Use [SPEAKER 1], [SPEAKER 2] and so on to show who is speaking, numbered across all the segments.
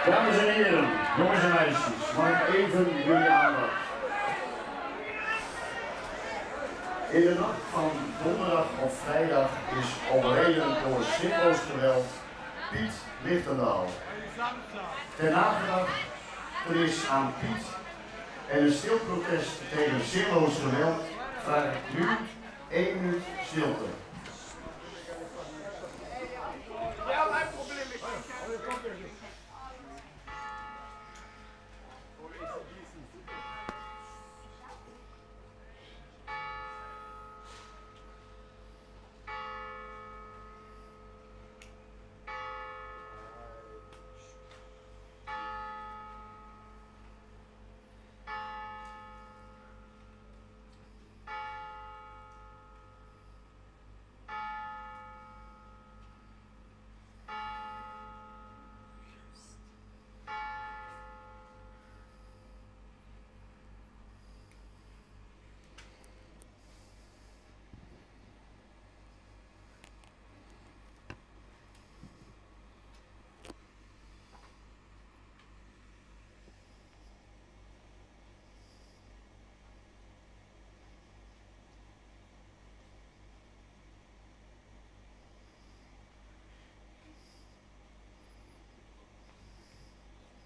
[SPEAKER 1] Dames en heren, jongens en meisjes, mag ik even jullie aandacht? In de nacht van donderdag op vrijdag is overleden door zinloos geweld Piet Lichtendaal. Ter nagedachtenis aan Piet en een stil protest tegen zinloos geweld vraag ik nu één minuut stilte.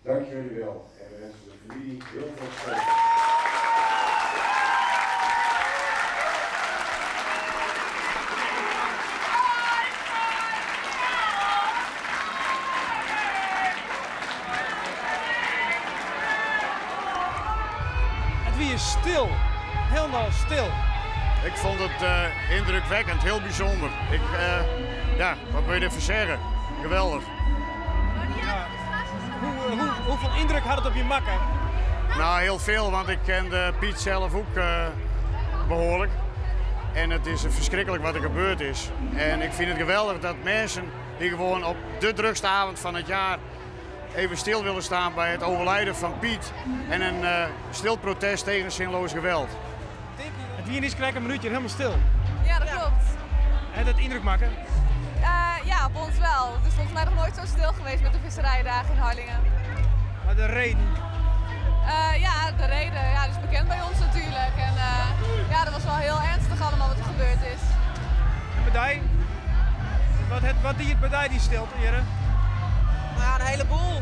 [SPEAKER 1] Dank jullie wel en we wensen de familie heel veel sterkte.
[SPEAKER 2] It wie stil, hielendal stil.
[SPEAKER 1] Ik vond het indrukwekkend, heel bijzonder. Ja, wat wil je ervan zeggen? Geweldig.
[SPEAKER 2] Ja. Hoeveel indruk had het op je makke?
[SPEAKER 1] Heel veel, want ik kende Piet zelf ook behoorlijk. En het is verschrikkelijk wat er gebeurd is. En ik vind het geweldig dat mensen die gewoon op de drukste avond van het jaar even stil willen staan bij het overlijden van Piet en een stil protest tegen zinloos geweld.
[SPEAKER 2] Het wie is krijg een minuutje helemaal stil.
[SPEAKER 3] Ja, dat klopt.
[SPEAKER 2] En dat indruk maken?
[SPEAKER 3] Ja, op ons wel. Het is volgens mij nog nooit zo stil geweest met de visserijdagen in Harlingen.
[SPEAKER 2] Maar de reden?
[SPEAKER 3] Ja, de reden. Ja, dat is bekend bij ons natuurlijk. En dat was wel heel ernstig allemaal wat er gebeurd is.
[SPEAKER 2] En bij Wat die het bij die stilte, heren?
[SPEAKER 4] Een heleboel.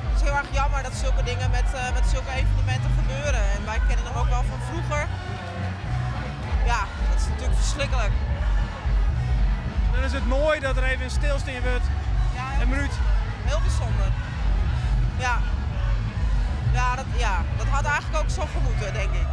[SPEAKER 4] Het is heel erg jammer dat zulke dingen met zulke evenementen gebeuren. En wij kennen hem ook wel van vroeger. Ja, dat is natuurlijk verschrikkelijk.
[SPEAKER 2] Dan is het mooi dat er even een stilstaan wordt.
[SPEAKER 4] Ja, heel
[SPEAKER 2] een minuut.
[SPEAKER 4] Heel bijzonder. Ja. Ja, dat had eigenlijk ook zo gemoeten, denk ik.